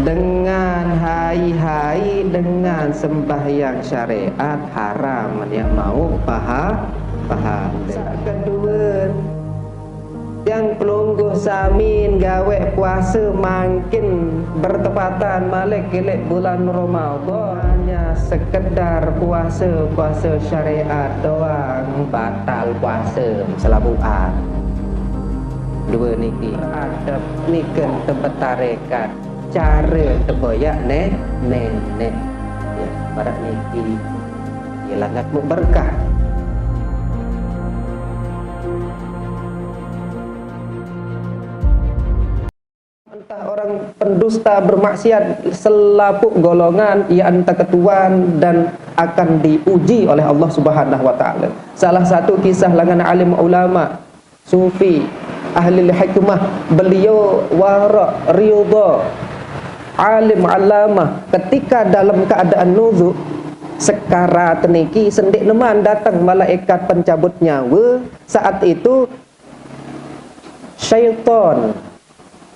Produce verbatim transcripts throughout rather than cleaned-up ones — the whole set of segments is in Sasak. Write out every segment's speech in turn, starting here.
Dengan hai-hai, dengan sembahyang syariat haram, yang mau paham, paham. Kedua, yang pelungguh samin gawe puasa mangkin bertepatan malik kilik bulan Ramadan, hanya sekedar puasa, puasa syariat doang, batal puasa selabuan. Dua niki adab niken tebetarekat. Cara teboyak ne, nenek. Ya, barak niki. Ya, langat mu berkah. Entah orang pendusta bermaksiat selapuk golongan, ia entah ketuan dan akan diuji oleh Allah Subhanahu wa Ta'ala. Salah satu kisah lengan alim ulama, sufi, ahli hikmah, beliau wara, ridha, alim alamah, ketika dalam keadaan nuzuk, sekarat niki sendik neman datang malaikat pencabut nyawa. Saat itu syaitan,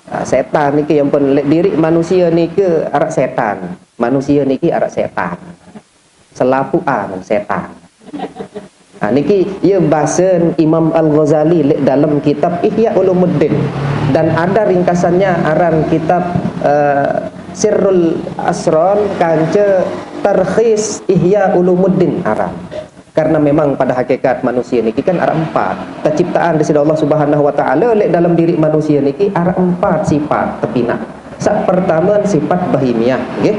nah, setan niki yang pun lek diri manusia niki arak setan, manusia niki arak setan. Selapuan setan. Nah, niki ia basen Imam Al-Ghazali lek dalam kitab Ihya Ulumuddin, dan ada ringkasannya aran kitab eh, Sirrul Asron kance Tarkhis Ihya Ulumuddin aran. Karena memang pada hakikat manusia niki kan arak empat. Keciptaan di Allah Subhanahu wa Ta'ala lek dalam diri manusia niki arak empat sifat tepinak. Sak pertama sifat bahimiah, nggih.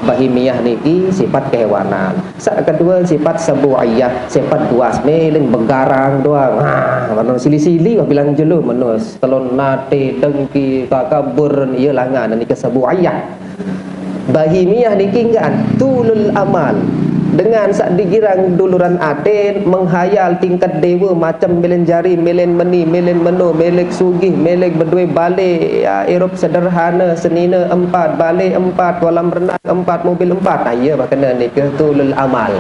Bahimiah niki sifat kehewanan. Sak kedua sifat sabu'iyah, sifat buas, meleng begarang doang. Ha, mano sili-sili wah bilang jelo menus. Telon nate, dengki, takabur, iya langan niki sabu'iyah. Bahimiah niki enggan tulul amal. Dengan sak digirang duluran aten, menghayal tingkat dewa, macam melen jari, melen meni, melen meno, melek sugih, melek bedue bale, ya, irup sederhana, senina empat, bale empat, kolam renang empat, mobil empat. Ah, iya, bakena nika tulul amal.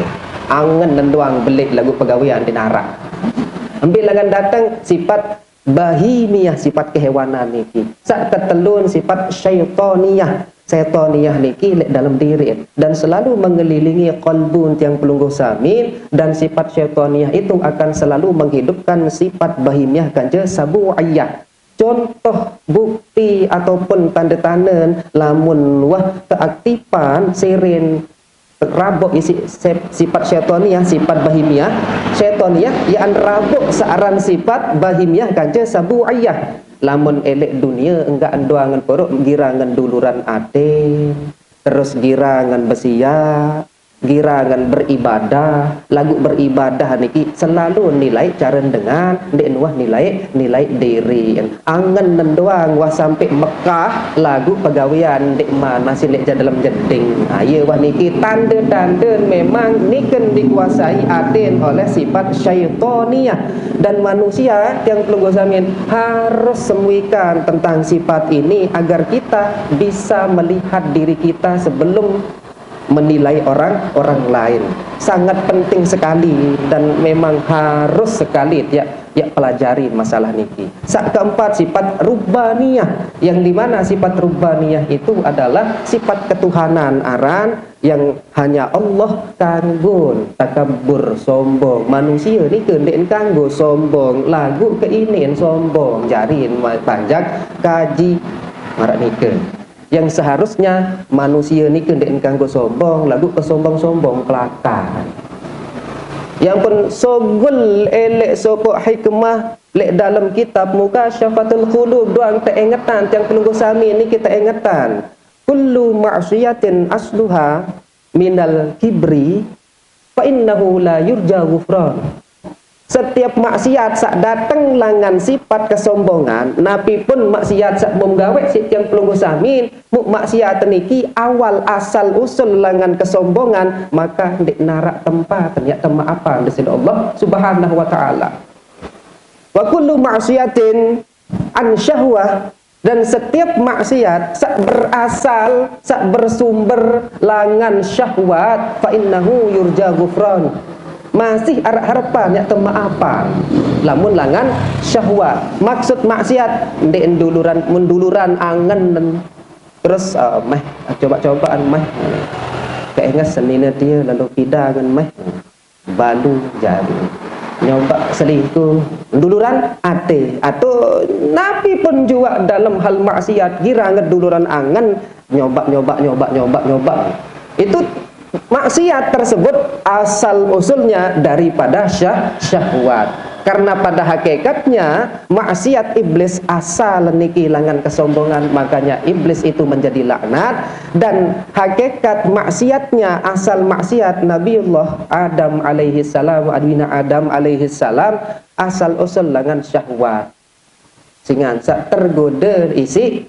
Angen nenduang belik lagu pegawean di narak. Ambil langan datang sifat bahimiah, sifat kehewanan niki. Sak ketelun sifat syaitoniah. Syaitoniah niki lek dalam diri dan selalu mengelilingi kolbun tiang pelungguh samin, dan sifat syaitoniah itu akan selalu menghidupkan sifat bahimiah kance sabu'iyah. Contoh bukti ataupun tanda-tanda lamun wah keaktifan sirin rabuk isi sep- sifat syaitoniah, sifat bahimiah, syaitoniah, yaan rabuk searan sifat bahimiah kance sabu'iyah. Lamun elek dunia enggak enduangan porok, girangan duluran aten, terus girangan besia, girangan beribadah. Lagu beribadah niki selalu nilai caren dengan, ndek nuah nilai nilai diri. Angen nendoang wah sampe Mekah lagu pegawean ndek mana si lek ja dalam jeding. Ha, iya wah niki tande-tande memang niken dikuasai aten oleh sifat syaitoniah. Dan manusia yang pelungguh samin harus semuikan tentang sifat ini agar kita bisa melihat diri kita sebelum menilai orang orang lain. Sangat penting sekali dan memang harus sekali tiap ya pelajari masalah niki. Sak keempat sifat rubbaniyah, yang dimana sifat rubbaniyah itu adalah sifat ketuhanan aran yang hanya Allah kanggon takabur sombong. Manusia ni kendek kanggo sombong, lagu keinin sombong, jarin panjak kaji marak nika. Yang seharusnya manusia ni kendek kanggo sombong, lagu kesombong-sombong kelakar. Yang pun sogul elek sokok hikmah lek dalam kitab Mukasyafatul Qulub doang teengetan, tiang pelungguh sami niki teengetan. Kullu ma'siyatin asluha minal kibri fa innahu la yurja ghufran. Setiap maksiat sak dateng langan sifat kesombongan, napi pun maksiat sak mum gawe si tiang pelungguh samin, muk maksiat niki awal asal usul langan kesombongan, maka ndik narak tempat, nyak tempat apa di sini Allah Subhanahu wa Ta'ala. Wa kullu ma'siyatin an syahwah, dan setiap maksiat sak berasal, sak bersumber langan syahwat, fa innahu yurja ghufran. Masih arak harapan yak temaapan. Lamun langan syahwat. Maksud maksiat ndik duluran, menduluran angen Terus uh, meh, coba-cobaan meh, keinget senine dia lalu kida ngen meh, balu jari. Nyoba selingkuh duluran ate atau napi pun juga dalam hal maksiat, gira nget duluran angen, nyoba nyoba nyoba nyoba nyoba. Itu maksiat tersebut asal usulnya daripada syah, syahwat. Karena pada hakikatnya maksiat iblis asal niki langan kesombongan, makanya iblis itu menjadi laknat. Dan hakikat maksiatnya, asal maksiat Nabiullah Adam alaihi salam, Adwina Adam alaihi salam, asal usul langan syahwat. Singan sak tergoda isi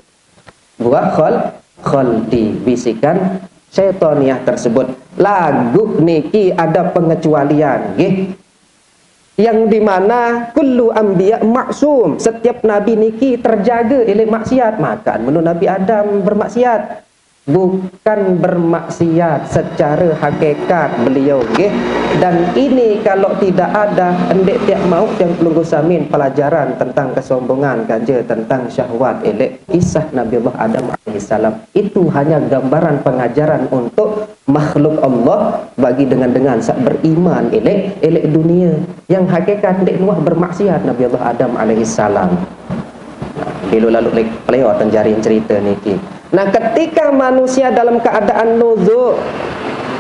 buah khol, kholdi, bisikan syaitoniah tersebut. Lagu niki ada pengecualian, nggih. Yang dimana kullu anbiya maksum, setiap nabi niki terjaga oleh maksiat. Maka menurut Nabi Adam bermaksiat, bukan bermaksiat secara hakikat beliau, nggih. Dan ini kalau tidak ada, endek tiap mau yang pelungguh samin pelajaran tentang kesombongan, ganja, tentang syahwat, elek kisah Nabi Allah Adam alaihissalam. Itu hanya gambaran pengajaran untuk makhluk Allah bagi dengan-dengan sak beriman, elek, elek dunia. Yang hakikat endek nuah bermaksiat Nabi Allah Adam alaihissalam. Bila lalu lek peleo tan jarin cerita niki. Nah, ketika manusia dalam keadaan nuzuk,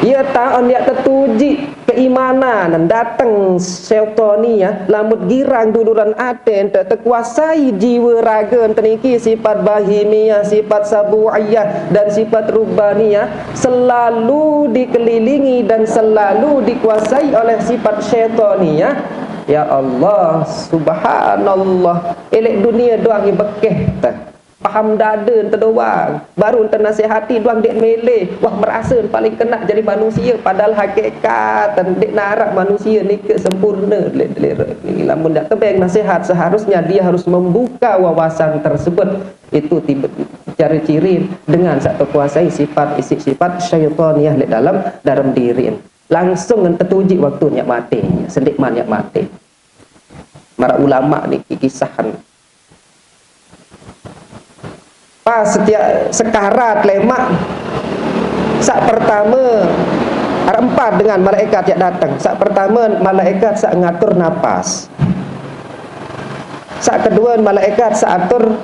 ia taon yak tetuji keimanan, dateng syaitoniah, lamut girang duluran ate ente, tekuasai jiwa raga ente niki, sifat bahimiah, sifat sabuiyah, dan sifat rubaniyah, selalu dikelilingi dan selalu dikuasai oleh sifat syaitoniah. Ya Allah, subhanallah. Elek dunia doang ibekeh teh. Paham dada ente doang. Baru ente nasihati doang dek mele. Wah, merasa paling kena jadi manusia, padahal hakikat dek narak manusia nike sempurna. Lek, lek, ni lamun dak tebeng nasihat, seharusnya dia harus membuka wawasan tersebut. Itu tiba ciri-ciri dengan sak terkuasai sifat isi sifat syaitoniah lek dalam dalam diri. Langsung ente tuji waktu nyak mati, sendik man nyak mati. Mara ulama niki kisahan. Pas setiap sekarat lemak, sak pertama, ada empat dengan malaikat yang datang. Sak pertama, malaikat sak ngatur napas. Sak kedua, malaikat sak atur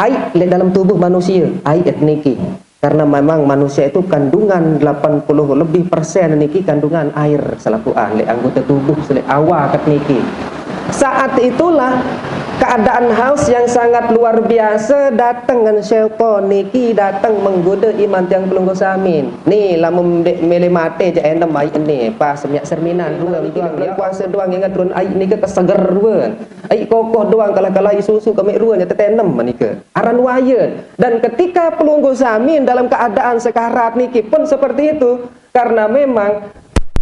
air lek dalam tubuh manusia, air niki. Karena memang manusia itu kandungan delapan puluh lebih persen niki kandungan air selapuan lek anggota tubuh selek awak niki. Saat itulah keadaan haus yang sangat luar biasa datang dengan syaitan niki, datang menggoda iman tiang pelungguh samin. Ni lamun dek mele mate je enem air ni, pas minyak serminan dua, dua, kuasa doang yang turun air niki keseger dua. Air kokoh doang kalah-kalah air susu kami dua nya tetenem menika. Aran wayen. Dan ketika pelungguh samin dalam keadaan sekarat niki pun seperti itu, karena memang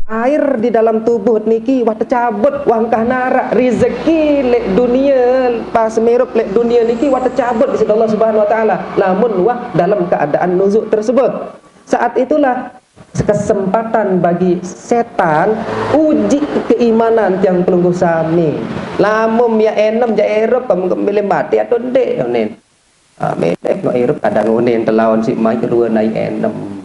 air di dalam tubuh niki wah tecabut, wah engkah narak rezeki lek dunia, pas mirup lek dunia niki wah tecabut di Allah Subhanahu wa taala. Lamun wah dalam keadaan nuzuk tersebut. Saat itulah kesempatan bagi setan uji keimanan tiang pelungguh sami. Lamun ya enem ja erup kamu kembali mati atau ndek onen. Ah, medek no erup kadang onen telawan si mai kedua naik enem.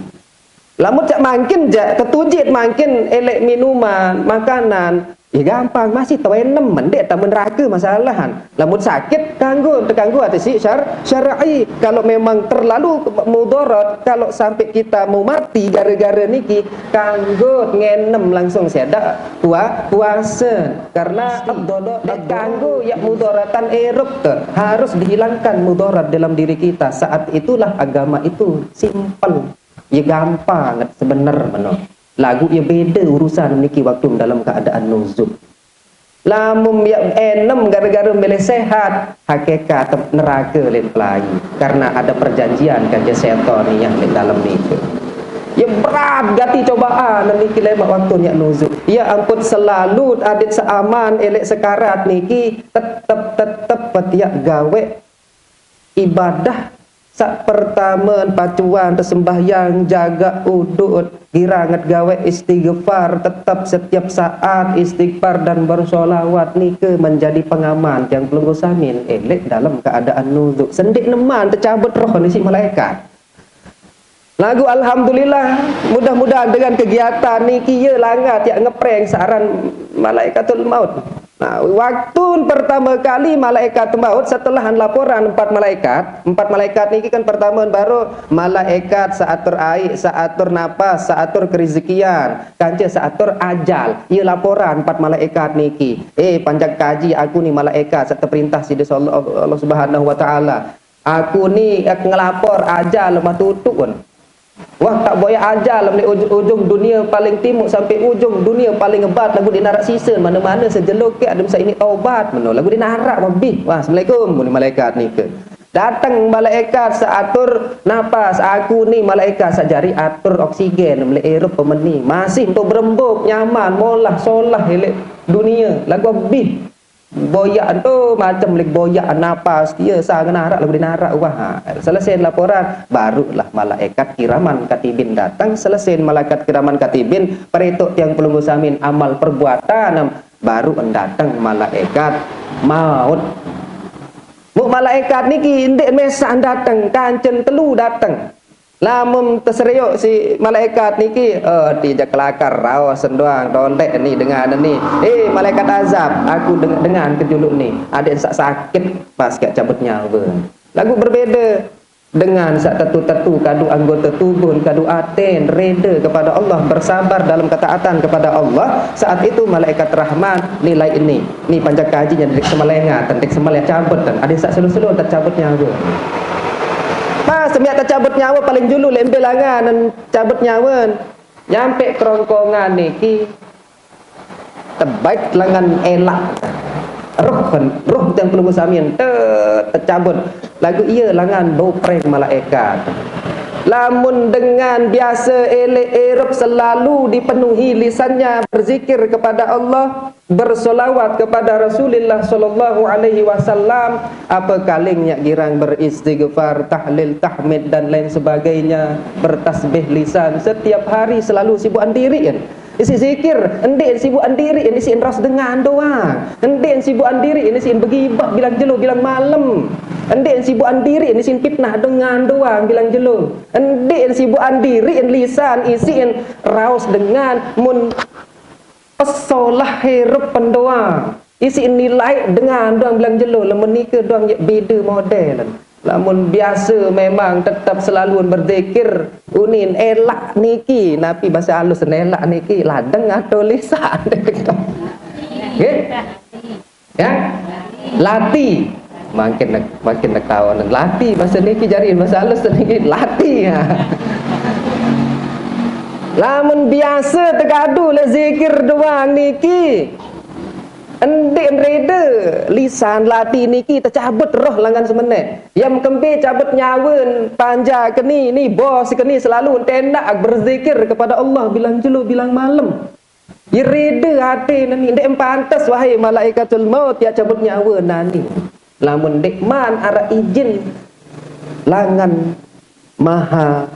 Lamun cak mangkin ja ketujit mangkin elek minuman, makanan, ya gampang, masih tahu enem mendek tamu neraka masalahan. Lamun sakit kanggo, terkanggo atas si syar, syar'i. Kalau memang terlalu mudarat, kalau sampai kita mau mati gara-gara niki, kanggo ngenem langsung sedak pua, puasa. Karena dodo kanggo ya mudaratan erup tuh harus dihilangkan mudarat dalam diri kita. Saat itulah agama itu simpel. Ya gampang sebener meno. Lagu ya beda urusan niki waktu dalam keadaan nuzuk. Lamun ya enem gara-gara milih sehat, hakikat neraka lain pelai. Karena ada perjanjian kan je setan ni yang di dalam niki. Ya berat gati cobaan niki lemak waktu nyak nuzuk. Ya ampun selalu adit seaman elek sekarat niki tetep tetep petiak gawe ibadah Sat pertama pacuan tesembahyang, jaga udut, girang nget gawe istighfar, tetap setiap saat istighfar dan bersolawat, nike menjadi pengaman tiang pelungguh sami elek dalam keadaan nuzuk. Sendik neman tecabut roh ni siq malaikat. Laguq alhamdulillah, mudah-mudahan dengan kegiatan niki ye langat yaq ngeprank saq aran malaikatul maut. Nah, waktu pertama kali malaikat maut, setelah laporan empat malaikat, empat malaikat niki kan pertama baruq malaikat saq atur aiq, saq atur napas, saq atur kerizekian, kance saq atur ajal. Ye laporan empat malaikat niki, "Eh, panjak kaji aku ni malaikat saq teperintah siq Allah, Allah Subhanahu wa Ta'ala. Aku ni ngelapor ajal mah tutuq un. Wah, tak boyaq ajal meleq uj-, ujung dunie paling timuq sampe ujung dunie paling ebat, laguq ndeq naraq sise mane-mane sejelo keq adem saq iniq tobat meno, laguq ndeq naraq mebih." Wah, assalamualaikum, muni malaikat nike. Dateng malaikat saq atur napas, "Aku ni malaikat saq jari atur oksigen meleq irup pemeni. Masih entuk berembuk, nyaman, molah, solah eleq dunie, laguq mebih." Boyaq ento macem leq boyaq napas, ye sangen araq laguq ndeq naraq uwah. Ha, selesai laporan, baruqlah malaikat kiraman katibin dateng. Selesai malaikat kiraman katibin, peretoq tiang pelungguh sami amal perbuatan, baruq dateng malaikat maut. Muq malaikat niki ndeq mesaq dateng, kancen telu dateng. Lamun teserioq siq malaikat niki, eh, ti jaq kelakar, raos doang, tondeq ni dengan ni. "Eh, malaikat azab, aku deng-, dengan kejuluq ni, adeq saq sakit pas kaq cabut nyawe." Laguq berbeda dengan saq tetu-tetu kadu anggote tubuh, kadu aten, rede kepada Allah, bersabar dalam ketaatan kepada Allah, saat itu malaikat rahmat nilai ini. Ni panjak kaji nyan ndeq semelengan, ndeq semelengan cabut, adeq saq selo-selo tecabut nyawe. Pas sembiaq tecabut nyawe paling julu leq mbe langan cabut nyawe. Nyampe kerongkongan niki tebait langan elaq. Roh kan, roh tiang pelungguh sami te-, tecabut. Laguq ye langan bau prank malaikat. Lamun dengan biase eleq irup selalu dipenuhi lisannya berzikir kepada Allah, bersolawat kepada Rasulillah sallallahu alaihi wasallam, ape kaling nyaq girang beristighfar, tahlil, tahmid, dan lain sebagainya, bertasbih lisan setiap hari, selalu sibuqan diriq en isiq zikir, ndeqen sibuqan diriq en isiq en raos dengan doang, ndeqen sibuqan diriq en isiq en begibah bilang jelo bilang malem, ndeqen sibuqan diriq en isiq en fitnah dengan doang bilang jelo, ndeqen sibuqan diriq en lisan isiq en raos dengan mun pesolah irup en doang, isiq en nilai dengan doang bilang jelo. Lamun nike doang ye bede model. Lamun biase memang tetep selalu berzikir, unin elaq niki, napi base alus elaq niki, ladeng atau lisan? Nggih? Ya? Lati. Makin ne-, makin nekaon. Lati base niki jari base alus niki lati. Ya. Lamun biase tekadu leq zikir doang niki, ndeqen rede, lisan lati niki tecabut roh langan semeneq. Yam kembe cabut nyawen, panjak keni, ni bos keni selalu tendak berzikir kepada Allah bilang jelo bilang malem. Ye rede atene ni, ndeqen pantes, wahai malaikatul maut, yaq cabut nyawe nani. Lamun ndeqman araq ijin langan Maha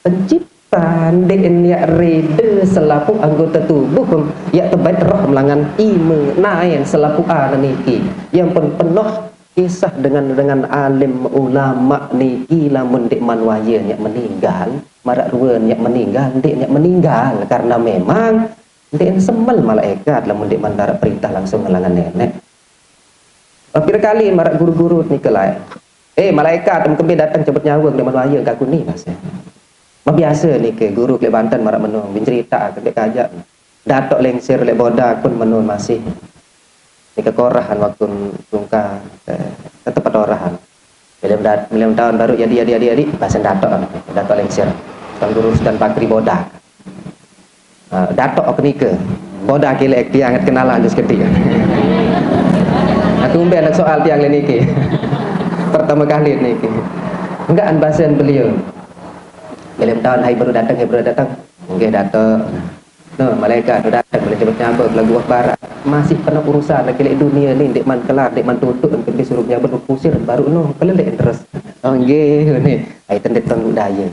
Pencipta, ndeqen yaq rede selapuq anggote tubuh, yaq tebait roh langan ime naen selapuq ane niki. Yam pen penoh kisah dengan, dengan alim ulama niki, lamun ndeqman waye nyaq meninggal, maraq ruen nyaq meninggal, ndeq nyaq meninggal, karena memang ndeqen semel malaikat lamun ndeqman ndaraq perintah langsung langan neneq. Pire kali maraq guru-guru nike laeq, "Eh, malaikat, tem kembe dateng cabut nyawe, ndeqman waye, gagu ni," base. Mebiase nike guru leq Banten maraq meno, bin cerita kembe kajak. Datoq Lengsir leq Bodak pun meno masih. Nike korahan waktu tungka, eh, tetep atorahan. Milem dat-, milem taun baruq jadi, jadi, jadi, jadi, basen Datoq, Datoq Lengsir. Tuan Guru Sudan Bakri Bodak. Ah, Datoq oke nike. Bodak kileq tiang nget kenalan terus keti. Nah, tumben soal tiang leq niki. Pertama kali niki. Enggak, an basen beliau. Milem taun, "Hai, baruq dateng, hai, baruq dateng." "Nggih, Datoq." No, malaikat no dateng, boleh nyabut nyabut lagu wah barak. Masih penoh urusan lagi leq dunie ni, ndeqman kelar, ndeqman tutuq, kembe suruh nyabut kusir baruq no, keleleq terus. Oh, nggih, ngene. Ai tende tong budaya.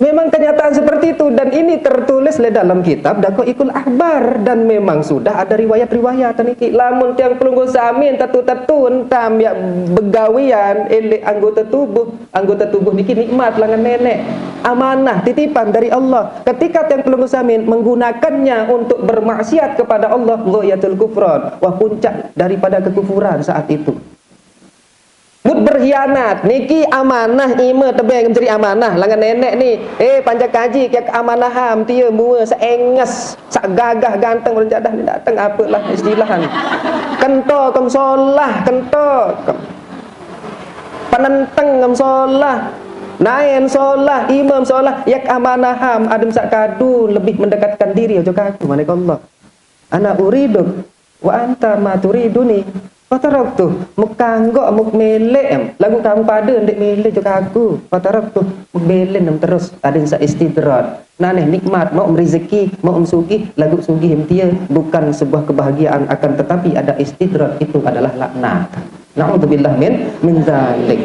Memang kenyataan seperti itu, dan ini tertulis le dalam kitab Daqaiqul Akhbar, dan memang sudah ada riwayat-riwayat niki. Lamun tiang pelungguh sami tetu-tetu entam ya begawian elek anggota tubuh, anggota tubuh niki nikmat langan nenek. Amanah titipan dari Allah. Ketika tiang pelungguh sami menggunakannya untuk bermaksiat kepada Allah, ghayatul kufran, wah puncak daripada kekufuran saat itu. Mut berkhianat, niki amanah ime tebeng menjadi amanah langan nenek ni. Eh, panjak kaji kek amanaham tia mua seenges, sak gagah ganteng orang jadah ni datang apalah istilahan. Kento kem solah, kento kem penenteng kem solah. Naen solah, imam solah, yak amanaham adem sak kadu lebih mendekatkan diri ojo kaku manik Allah. Ana uriduk wa anta ma turiduni. Fataraktu, muk kanggo muk melek em. Lagu kamu pada ndek melek juga aku. Fataraktu, muk belen em terus adin sa istidrat. Naneh nikmat, mau em rezeki, mau em sugih, lagu sugih em tia bukan sebuah kebahagiaan, akan tetapi ada istidrat, itu adalah laknat. Naudzubillah min min zalik.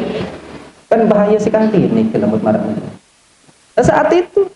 Kan bahaya sekali ini kelemut marah. Saat itu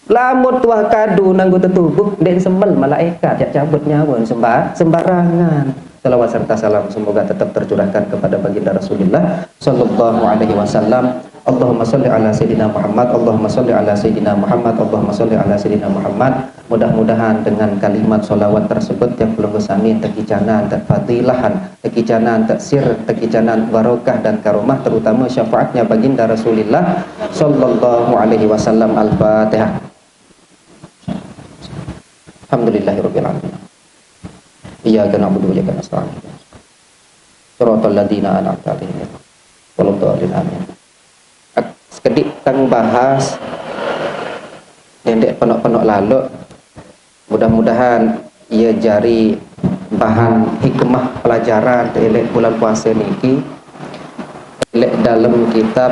lamun tuah kadu nanggo tetubuh, den semel malaikat yak cabut nyawa sembar sembarangan. Salawat serta salam semoga tetap tercurahkan kepada baginda Rasulullah sallallahu alaihi wasallam. Allahumma salli ala sayyidina Muhammad, Allahumma salli ala sayyidina Muhammad, Allahumma salli ala sayyidina Muhammad. Mudah-mudahan dengan kalimat salawat tersebut yang belum bersami tekicanan, tak fadilahan, tekicanan taksir, tekicanan barokah dan karomah, terutama syafaatnya baginda Rasulullah sallallahu alaihi wasallam. Al-Fatihah. Alhamdulillahirabbil alamin. Iyyaka na'budu wa iyyaka nasta'in. Shiratal ladzina an'amta 'alaihim ghairil maghdubi 'alaihim waladdallin. Amin. Sekedik tang bahas nendek penok-penok lalok. Mudah-mudahan ia jari bahan hikmah pelajaran teelek bulan puasa niki, teelek dalam kitab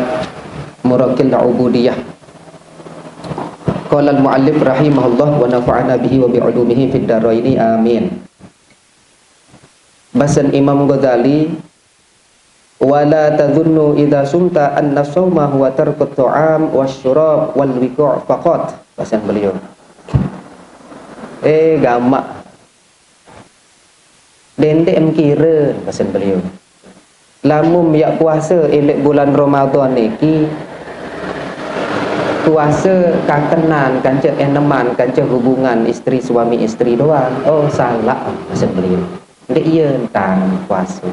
Murakil Ubudiyah. Qala al-muallif rahimahullah wa nafa'ana bihi wa bi ulumihi fid daraini, amin. Basan Imam Ghazali, "Wala tadhunnu idza sumta anna shauma huwa tarkut ta'am wasyurab wal wiqa' faqat." Basan beliau. Eh, gamak. Dendek em kira, basan beliau. Lamun yak puasa elek bulan Ramadan niki, puasa kakenan kanca eneman kanca hubungan istri suami istri doang. Oh, salah, basan beliau. Ndak iya entang puasa.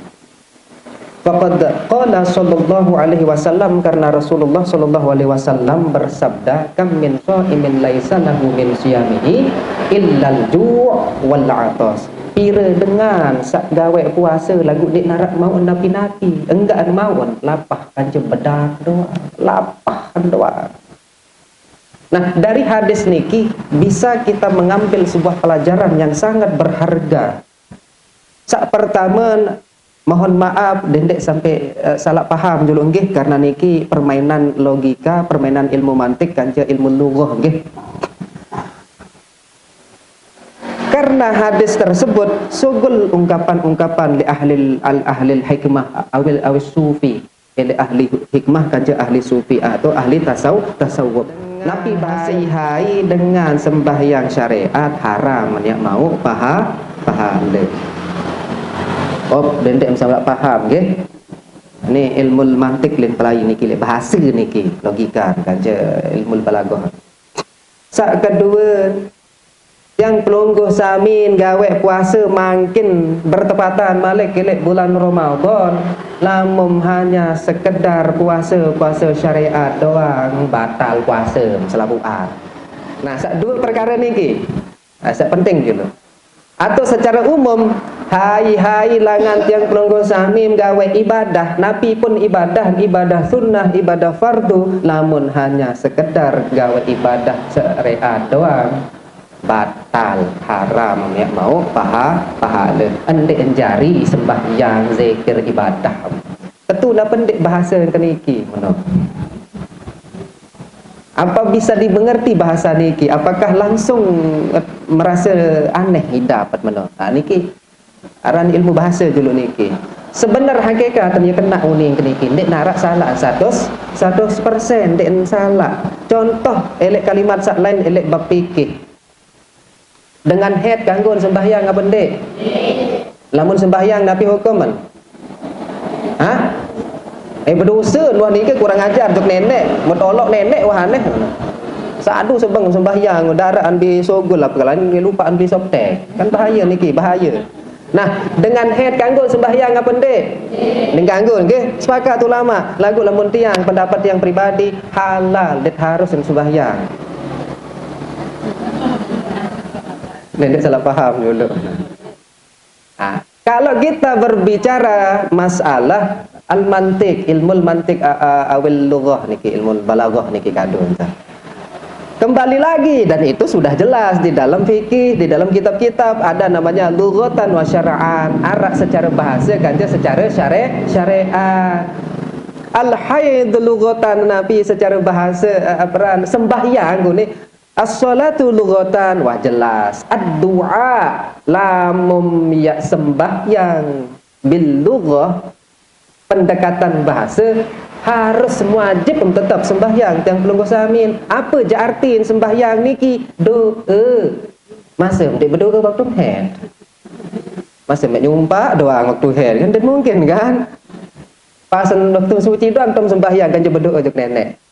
Faqad qala sallallahu alaihi wasallam, karena Rasulullah sallallahu alaihi wasallam bersabda, "Kam min shaimin laisa lahu min siyamihi illal ju' wal atas." Pira dengan sak gawe puasa lagu dik narak maun napi-napi, enggak maun lapah kanca bedak doang, lapah doang. Nah, dari hadis niki bisa kita mengambil sebuah pelajaran yang sangat berharga. Sak pertama, mohon maaf, dendek sampai eh, salah paham dulu nggih, karena niki permainan logika, permainan ilmu mantik, kanca ilmu lughah nggih. Karena hadis tersebut sugul ungkapan-ungkapan li ahlil al ahlil hikmah awil awis sufi, ili ahli hikmah kanca ahli sufi atau ahli tasawuf tasawuf. Napi bahasa hai dengan sembahyang syariat haram, yak mau paha pahala. Op, dendek salah paham nggih. Ni ilmu mantik lin pelai niki, lek bahasa niki, logika kanca ilmu balaghah. Sak kedua, yang pelungguh samin gawe puasa mangkin bertepatan malik kilik bulan Ramadan, lamun hanya sekedar puasa, puasa syariat doang, batal puasa selapuan. Nah, sak dua perkara niki. Nah, sak penting dulu. Atau secara umum, hai-hai langan tiang pelungguh sami gawe ibadah, napi pun ibadah, ibadah sunnah, ibadah fardu, lamun hanya sekedar gawe ibadah syariat doang, batal, haram, yak mau paha pahala. Endek enjari sembahyang, zikir, ibadah. Tetu napa ndik bahasa keniki meno? Apa bisa dimengerti bahasa niki? Apakah langsung eh, merasa aneh idap meno? Ha, niki aran ilmu bahasa dulu niki. Sebenar hakikat ye kena uning keniki, ndeq naraq salaq satus, satus persen ndeq salaq. Contoh, eleq kalimat saq lain, eleq bab fikih. Dengan haid kanggo sembahyang apa ndeq? Lamun sembahyang napi hukumen? Hah? Eh, bedose, wah niki kurang ajar, juk neneq, metolok neneq, wah aneh. Sadu sebeng sembahyang, daraq an beli sogel, apalagi lupaq an beli softtek. Kan bahaya niki, bahaya. Nah, dengan haid kanggo sembahyang apa ndeq? Ndeq kanggo, nggih. Sepakat ulama. Laguq lamun tiang, pendapat tiang pribadi, halal, ndeq harus sembahyang. Ndeq salah paham dulu. Nah, kalau kita berbicara masalah al-mantiq, ilmu mantiq, a-, a-, awil lughah niki, ilmu balaghah niki kadu enten. Kembali lagi, dan itu sudah jelas di dalam fikih, di dalam kitab-kitab ada namanya lughatan wa syara'an, araq secara bahasa kance secara syare-, syariat. Al-haid lughatan napi secara bahasa, eh, aperan, sembahyang guni. As-sholatu lughatan, wah jelas. Ad-du'a, lamun ya sembahyang bil lughah, pendekatan bahasa, harus wajib tetep sembahyang tiang pelungguh samin. Apa je artin sembahyang niki? Doa. Masa ndeq bedoa waktu haid? Masa meq nyumpaq doang waktu haid? Kan ndeq mungkin, kan? Pas waktu suci doang tem sembahyang, kan je bedoa juk neneq.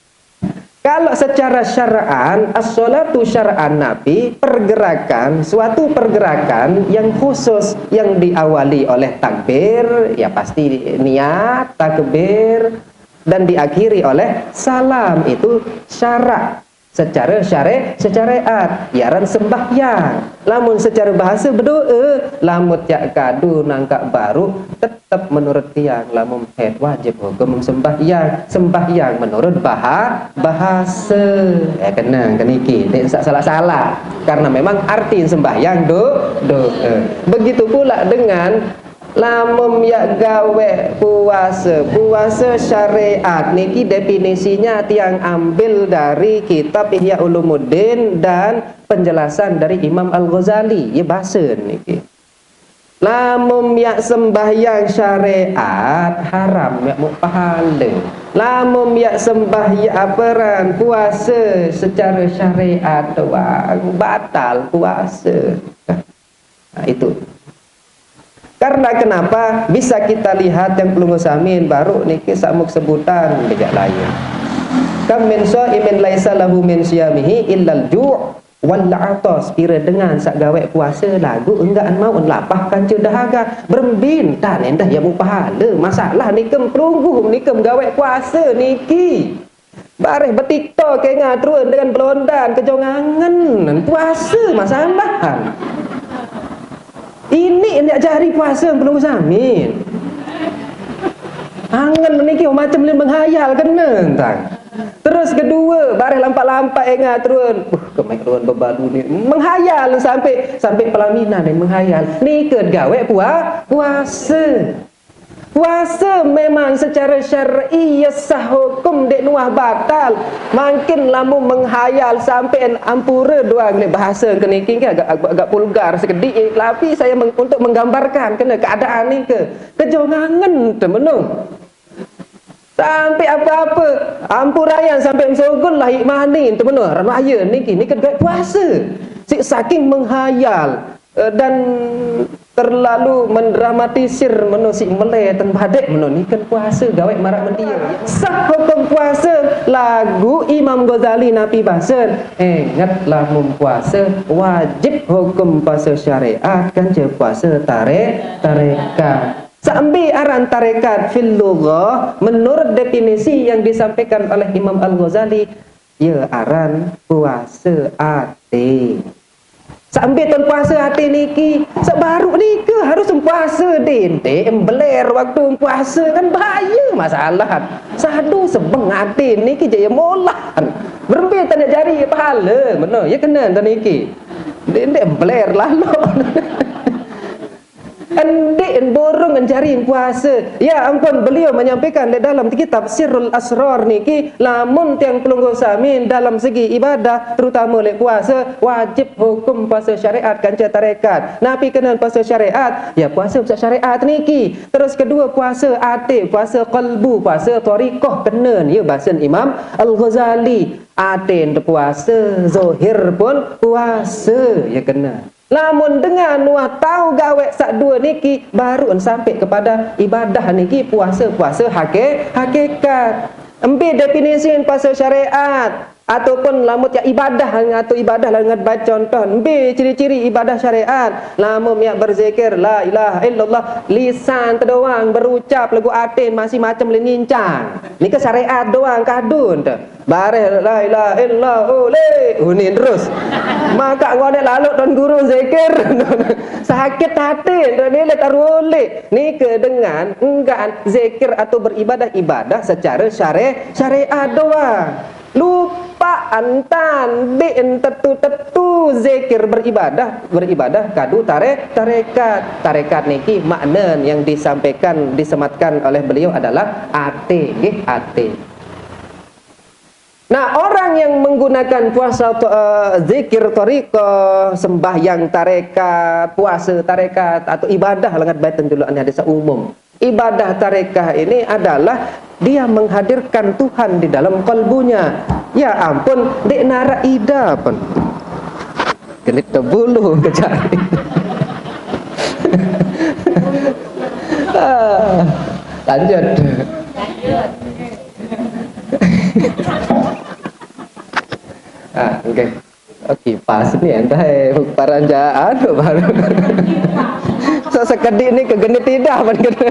Kalau secara syara'an, as-sholatu syara'an napi, pergerakan, suatu pergerakan yang khusus, yang diawali oleh takbir, ya pasti niat, takbir, dan diakhiri oleh salam, itu syarak. Secara syare-, secara syariat, yaran sembahyang. Lamun secara bahasa bedoa, lamun tiaq kadu nangkaq baruq, tetep menurut tiang, lamun haid wajib hukum sembahyang. Sembahyang menurut baha-, bahasa. Eh, kena ke niki, ndeq saq salah-salah. Karena memang arti sembahyang do-, doa. Begitu pula dengan lamun yaq gaweq puase, puase syariat niki definisinya tiang ambil dari kitab Ihya Ulumuddin dan penjelasan dari Imam Al-Ghazali, ye basen niki. Lamun yaq sembahyang syariat, haram yaq muq pahale. Lamun yaq sembahyang aperan puase secara syariat doang, batal puase. Nah, itu. Karena kenapa? Bisa kita lihat tiang pelungguh samin, baruq niki saq muq sebutan bejaq lain. Kam min shaimin laisa lahu min siyamihi illal ju' wal atas. Pire dengan saq gaweq puase laguq enggaqn mauqn lapah kance dahaga. Berembe entan endah ye muq pahale? Masalah nike pelungguh nike gaweq puase niki. Bareh betiktok engat ruen dengan belondan, kejongangen puase masambahan. Ini ndeq jari puase pelungguh samin. Angen meniki macem le menghayal kene entang. Terus kedue, bareh lampaq-lampaq engat ruen. Uh, kemeq ruen bebalu ni. Menghayal sampai, sampai pelaminan ni menghayal. Nike gaweq pua-, puase. Puase memang secara syar'i ye sah hukum, ndeq nuah batal. Mangkin lamun menghayal sampean ampure doang, leq bahase keniki agak, agak, agak vulgar sekediq, eh, tapi saya meng-, untuk menggambarkan kene keadaan nike. Kejongangen temeno. Sampai ape-ape, ampurayan sampai mesogel lah iq mani temeno. Raya niki, nike gaweq puase. Siq saking menghayal. Eh, dan terlalu mendramatisir meno siq mele ten badeq meno niken puase gaweq maraq mentie. Sah hukum puase, laguq Imam Ghazali napi basen, enget lamun puase wajib hukum puase syariat kance puase tare-, tarekat. Sampai aran tarekat fil lughah, menurut definisi yang disampaikan oleh Imam Al-Ghazali, ye aran puase ate. Sampai ton puase ate niki, sebaruq nike harus puase, dente embeler waktu puase kan bahaya masalah. Sadu sebeng ate niki jaya molah. Berembe tanda jari pahale, meno, ye kene enten niki. Dente embeler lalu. Endik burung enjaring puasa. Ya ampun, beliau menyampaikan di dalam kitab Sirrul Asrar niki, lamun tiang pelungguh sami dalam segi ibadah, terutama lek puasa, wajib hukum puasa syariat kanca tarekat. Napi kena puasa syariat? Ya puasa syariat niki. Terus kedua, puasa ati, puasa kalbu, puasa thariqah kena, ya basen Imam Al-Ghazali. Ati ente puasa, zahir pun puasa, ya kena. Lamun dengan wah tau gawe sak dua niki, baru en sampai kepada ibadah niki, puasa-puasa hake-, hakikat. Empi definisi puasa syariat, ataupun lamun ya ibadah atau ibadah langat baca contoh, empi ciri-ciri ibadah syariat. Lamun ya berzikir la ilaha illallah, lisan te doang berucap, lagu atin masih macam lenincang. Nika syariat doang kadun te. Bareh la ilaha illa ule, unin terus. Maka ngonek lalu Tuan Guru zikir. Sakit hati, Tuan nilai tarulik. Nika dengan enggan zikir atau beribadah-ibadah secara syare-, syariat doang. Lupa entan, bi entetu-tetu zikir beribadah, beribadah kadu tare-, tarekat. Tarekat niki makna yang disampaikan, disematkan oleh beliau adalah ate, nggih, ate. Nah, orang yang menggunakan puasa, eh, zikir, thariqah, sembahyang tarekat, puasa tarekat, atau ibadah lengat batin dulu ane hadis umum. Ibadah tarekat ini adalah dia menghadirkan Tuhan di dalam kalbunya. Ya ampun, dek narak ida pun. Genit ke bulu ke jari. Ah, lanjut. Ah, oke. Oke, pas nih entah eh paranjaan baru. So sekedik nih kegenit tidak apa gitu.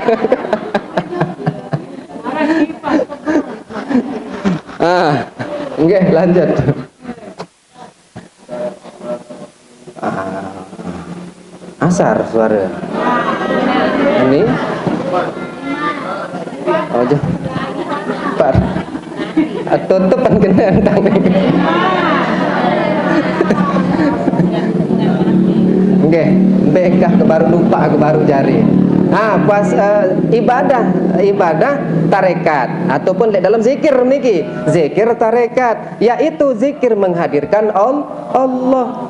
Ah, oke, lanjut. Ah, asar suara. Ini. Oh, jauh. Par. Ah, tutupan kena entang ni. Nggih, mbek kah ke baru lupa, ke baru jari. Ah, puas, eh, ibadah, ibadah tarekat ataupun lek dalam zikir niki, zikir tarekat, yaitu zikir menghadirkan Al-, Allah.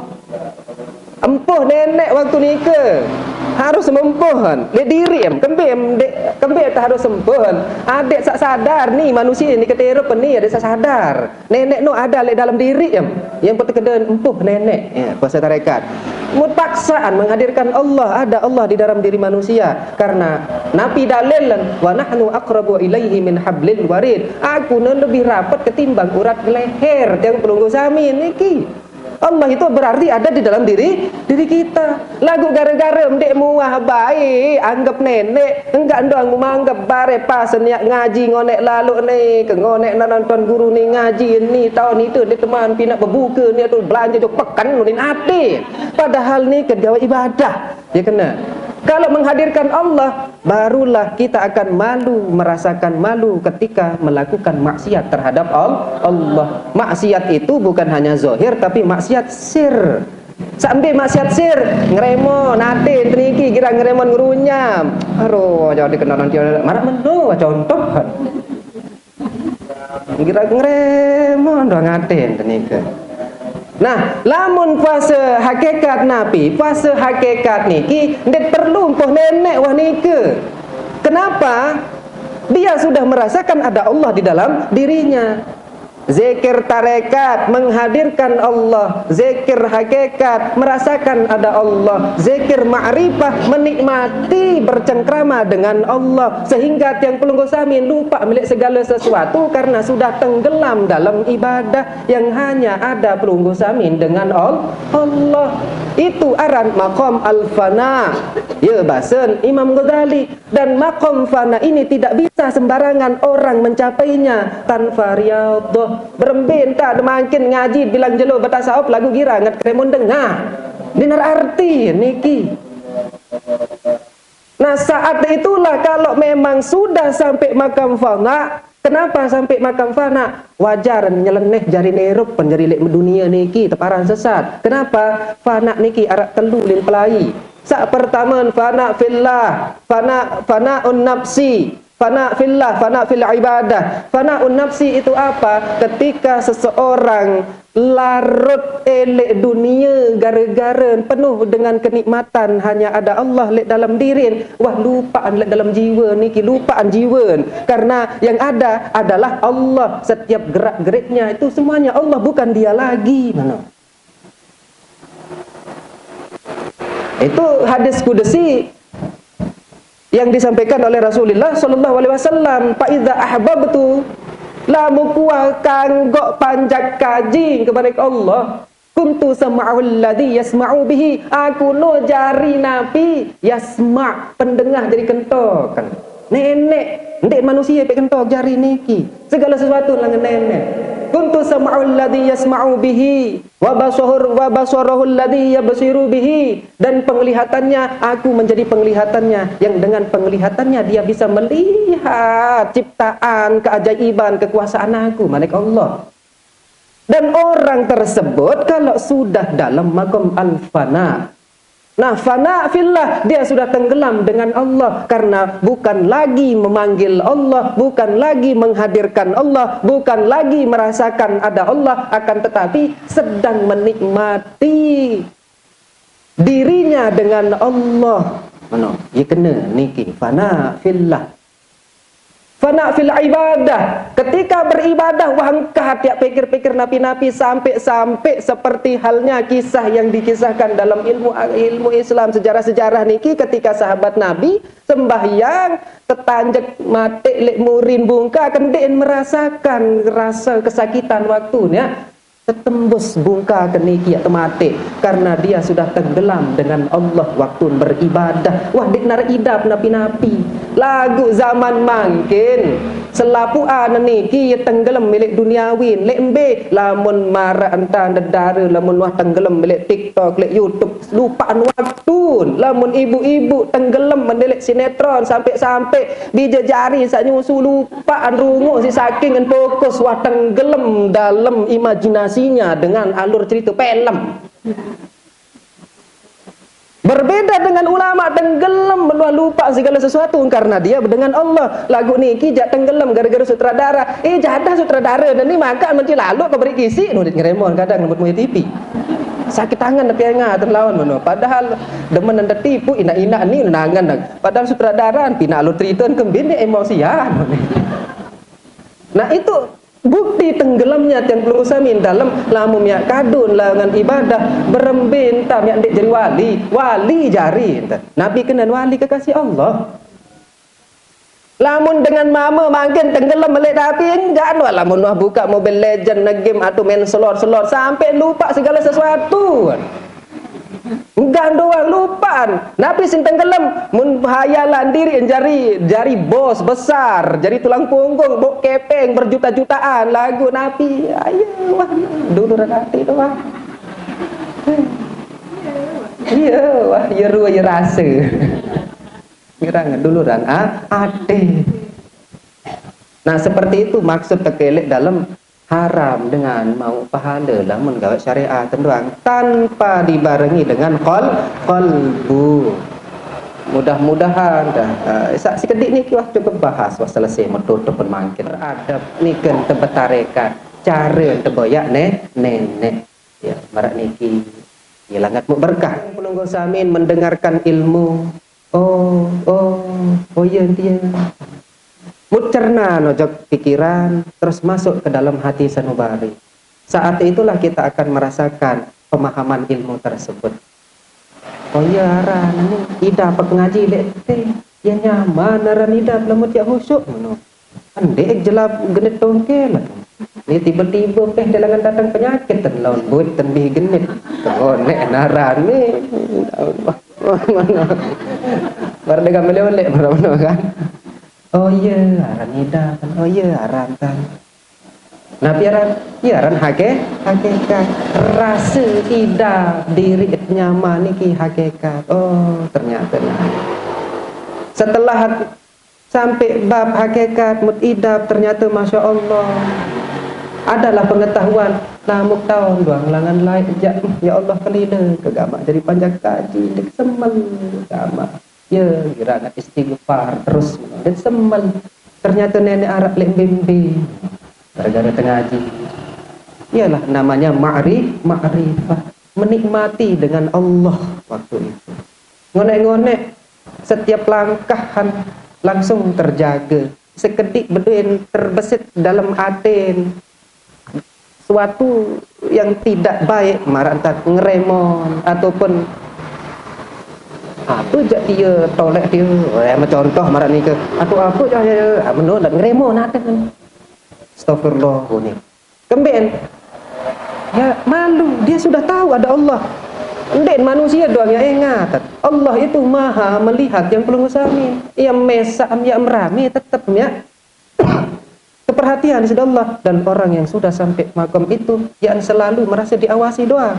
Empuh nenek waktu nika harus mempuhan. Lek diri em, kembe em, dek, kembe tak harus empuhan. Adek sak sadar ni manusia ni keterup ni adek sak sadar. Nenek no ada lek dalam diri em. Yang pertekeden empuh nenek. Ya, puasa tarekat. Mut paksaan menghadirkan Allah, ada Allah di dalam diri manusia. Karena napi dalil lan, "Wa nahnu aqrabu ilaihi min hablil warid." Aku nan lebih rapat ketimbang urat leher tiang pelungguh sami niki. Allah itu berarti ada di dalam diri, diri kita. Lagu gara-gara mdek muah baik, anggap nenek, enggak ndong manggap bare pas niat ngaji ngonek lalu ni, ke ngonek nak nonton guru ni ngaji ni, tahun itu dia teman pinak berbuka ni atau belanja tu pekan ni ati. Padahal ni ke gawe ibadah. Ya kena. Kalau menghadirkan Allah, barulah kita akan malu, merasakan malu ketika melakukan maksiat terhadap Al-, Allah. Maksiat itu bukan hanya zahir, tapi maksiat sir. Sambil maksiat sir, ngeremo, nate, teniki, kira ngeremo ngerunyam. Aduh, jadi kena nanti marak menu contoh. Kira ngremon doang aten tenika. Nah, lamun puasa hakikat napi? Puasa hakikat niki ndak perlu empuh nenek wah nika. Kenapa? Dia sudah merasakan ada Allah di dalam dirinya. Zikir tarekat menghadirkan Allah, zikir hakikat merasakan ada Allah, zikir ma'rifah menikmati bercengkrama dengan Allah, sehingga tiang pelungguh sami lupa milik segala sesuatu karena sudah tenggelam dalam ibadah yang hanya ada pelungguh sami dengan Al-, Allah. Itu aran maqam al-fana. Ya, basen Imam Ghazali. Dan maqam fana ini tidak bisa sembarangan orang mencapainya tanpa riyadhah. Berembe enta ada mangkin ngaji bilang jelo betasawuf lagu gira ngat kremon dengah. Dinar arti niki. Nah, saat itulah kalau memang sudah sampai maqam fana, kenapa sampai maqam fana? Wajar nyeleneh jari nerup penjari lek dunia niki teparan sesat. Kenapa? Fana niki arak telu lin pelai. Sak pertama, fana fillah, fana, fanaun nafsi, fana fillah, fana fil ibadah. Fanaun nafsi itu apa? Ketika seseorang larut elek dunia gara-gara penuh dengan kenikmatan hanya ada Allah lek dalam dirin. Wah, lupaan lek dalam jiwa niki, lupaan jiwa. Karena yang ada adalah Allah. Setiap gerak-geriknya itu semuanya Allah, bukan dia lagi. Mana? Itu hadis kudusi yang disampaikan oleh Rasulullah sallallahu alaihi wasallam, "Fa idza ahbabtu, lamun kua kanggok panjak kaji kepada Allah, kuntu sam'ahu alladhi yasma'u bihi, aku no jari Nabi, yasma', pendengah jadi kentokan." Nenek, ndik manusia pek kentok jari niki. Segala sesuatu lengan nenek. Kuntu sam'ahu alladhi yasma'u bihi, wa basahur-, wa basarahu alladhi yabsiru bihi, dan penglihatannya, aku menjadi penglihatannya, yang dengan penglihatannya dia bisa melihat ciptaan, keajaiban, kekuasaan aku, manik Allah. Dan orang tersebut kalau sudah dalam makom al-fana, nah, fana fillah, dia sudah tenggelam dengan Allah karena bukan lagi memanggil Allah, bukan lagi menghadirkan Allah, bukan lagi merasakan ada Allah, akan tetapi sedang menikmati dirinya dengan Allah. Mano? Ya kena niki, fana fillah. Fana fil ibadah. Ketika beribadah, wah engkah tiap pikir-pikir napi-napi sampai-sampai seperti halnya kisah yang dikisahkan dalam ilmu, ilmu Islam, sejarah-sejarah niki, ketika sahabat Nabi sembahyang tetanjek mati lek murin bungka, kendek merasakan rasa kesakitan waktunya. Tetembus bungka keniki ya temate, karena dia sudah tenggelam dengan Allah waktu beribadah. Wah, dik nara idap napi-napi. Lagu zaman mangkin, selapuan niki ya tenggelam milik duniawi. Lek embe, lamun marak entah dedara, lamun wah tenggelam milik TikTok, lek YouTube, lupaan waktu. Lamun ibu-ibu tenggelam mendelik sinetron sampai-sampai bija jari sak nyusu, lupaan rungu si saking ngen fokus, wah tenggelam dalam imajinasinya dengan alur cerita film. Berbeda dengan ulama, tenggelam, menuah lupa segala sesuatu karena dia dengan Allah. Lagu niki jak tenggelam gara-gara sutradara. Eh, jadah sutradara dan ni makan mesti lalu ke beri kisi, nudit ngeremon kadang lembut muya T V. Sakit tangan tapi ingat lawan mano. Padahal demen anda tipu, inak-inak ni nangan. Padahal sutradara pina alur cerita kembini emosian. Nah, itu bukti tenggelamnya tiang pelunggu samin dalam lamun miak kadun langan ibadah, berembe entah miak ndik jari wali, wali jari entah. Nabi kenen wali kekasih Allah. Lamun dengan mama mangkin tenggelam melek tapi enggak no, lamun wah buka Mobile Legend, ngegame atau main selor-selor sampai lupa segala sesuatu. Enggak doang lupaan. Napi sing tenggelam? Mun hayalan diri jari, jari bos besar, jari tulang punggung, bok kepeng berjuta-jutaan, lagu napi? Ayo wah, duluran hati tu wah. Iya wah, ya rua ya rasa. Ngerang duluran ah, ate. Nah, seperti itu maksud tekelek dalam haram dengan mau pahala lamun gawe syariat tentuang tanpa dibarengi dengan qol, qalbu. Mudah-mudahan dah. Uh, sak sekedik ni wah cukup bahas wah selesai metutup pun mangkin. Adab ni kan tebetarekat, cara teboyak ne, nenek. Ya, marak niki. Ya, langat mu berkah. Pelunggu samin mendengarkan ilmu. Oh, oh, oh iya, dia. Mut cerna nojok pikiran, terus masuk ke dalam hati sanubari. Saat itulah kita akan merasakan pemahaman ilmu tersebut. Oh iya, aran ni ida pak ngaji lek te. Ya nyaman aran ida lemut ya husuk meno. Ndek jelap genit tongkel. Ni tiba-tiba peh dalangan datang penyakit ten lawan buit ten bih genit. Konek naran ni. Baru dia gambar oleh baru kan. Oh iya, aran ida kan. Oh iya, aran kan. Nah, piaran, piaran hake, hakikat. Rasa ida diri nyaman niki hakikat. Oh, ternyata. Setelah sampai bab hakikat mut idap, ternyata masya Allah. Adalah pengetahuan, lamuk taun doang langan lae, ya, ya Allah, kelile ke gamaq jari panjak kaji, ndeq semel gamaq. Ya, kira anak istighfar terus, ndeq semel. Ternyata neneq araq leq mbe-mbe gara-gara tengaji. Iyalah namanya ma'ri-, ma'rifah, menikmati dengan Allah waktu itu. Ngoneq-ngoneq setiap langkahan langsung terjage. Sekediq bedoen terbesit dalem aten suatu yang tidak baik, maraq entan ngeremon ataupun apa jaq dia tolek dia, eh, mencontoh maraq nike, atau apa jaq dia, ah, meno ngeremon aten. Astagfirullah, ngene. Kemben? Ya, malu. Dia sudah tahu ada Allah. Ndeq manusia doang yang ingat. Allah itu maha melihat yang pelungguh sami. Yang mesaq, yang merame, tetep, ya. Keperhatian di side Allah. Dan orang yang sudah sampai makom itu, yang selalu merasa diawasi doang.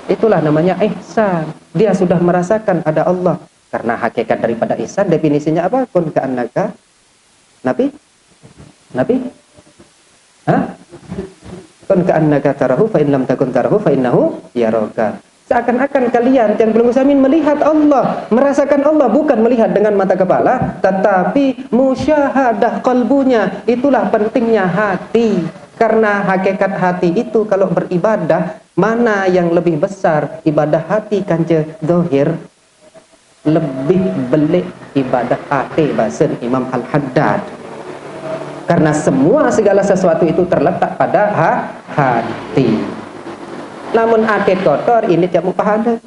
Itulah namanya ihsan. Dia sudah merasakan ada Allah. Karena hakikat daripada ihsan, definisinya apa? Kun ka'annaka. Nabi? Nabi? Hah? Kun ka'annaka tarahu, fa in lam takun tarahu, fa innahu yaraka. Seakan-akan kalian yang pelungguh sami melihat Allah, merasakan Allah, bukan melihat dengan mata kepala, tetapi musyahadah qalbunya. Itulah pentingnya hati. Karena hakikat hati itu kalau beribadah, mana yang lebih besar, ibadah hati kance zahir? Lebih beleq ibadah ate, basen Imam Al-Haddad. Karena semua segala sesuatu itu terletak pada ha-, hati. Lamun ate kotor, ini tiap muq pahale.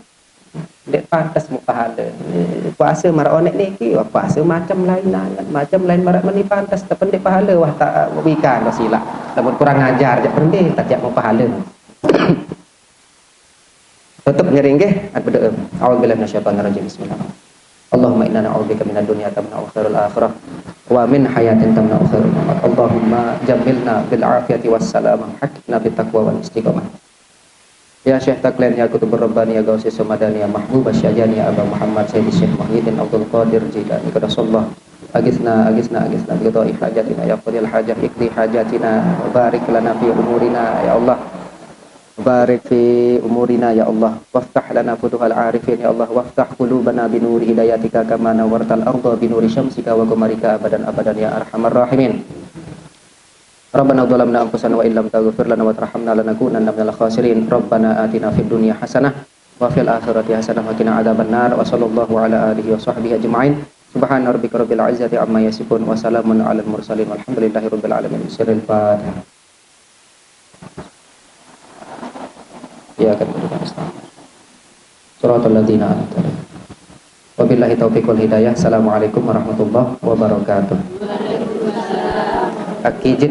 Ndeq pantes muq pahale. Puase maraq oneq niki, wah, puase macem lain angen, macem lain maraq meni pantes, tepen ndeq pahale, wah, tak wikan, wah, silaq. Lamun kurang ajar, jaq berembe, tak tiap muq pahale. Tetep ngiring nggih, at berdoa. A'udzubillahi minasyaitonir rajim. Bismillah. Allahumma inna na'udzubika minad dunya tamna'u khairul akhirah wa min hayatin tamna'u khairul mamat. Allahumma jammilna bil afiyati was salamah, haqqina bit taqwa wal istiqamah. Ya Syekh Taklen, ya Qutbur Rabbani, ya Gausi Somadani, ya Mahbub Syajani, ya Aba Muhammad Sayyidi Syekh Muhyiddin Abdul Qadir Jilani, Qaddasallah. Agisna, agisna, agisna, bi qada'i hajatina, ya qadil hajah, iqdi hajatina, wa barik lana fi umurina, ya Allah. Barik fi umurina, ya Allah. Waftah lana futuhal arifin, ya Allah. Waftah qulubana binuri hidayatika kama nawwartal arda binuri syamsika wa qamarika abadan abadan, ya arhamar rahimin. Rabbana zalamna anfusana wa illam taghfir lana wa tarhamna lanakunanna minal khasirin. Rabbana atina fid dunya hasanah wa fil akhirati hasanah wa qina adzabannar. Wa sallallahu ala alihi wa sahbihi ajma'in. Subhana rabbika rabbil izzati amma yasifun wa salamun alal mursalin walhamdulillahi rabbil alamin. Sirril Fatihah. Ya kan, Ustaz. Suratul ladzina an'amta alaihim. Wabillahi taufiq wal hidayah. Assalamualaikum warahmatullahi wabarakatuh. Aki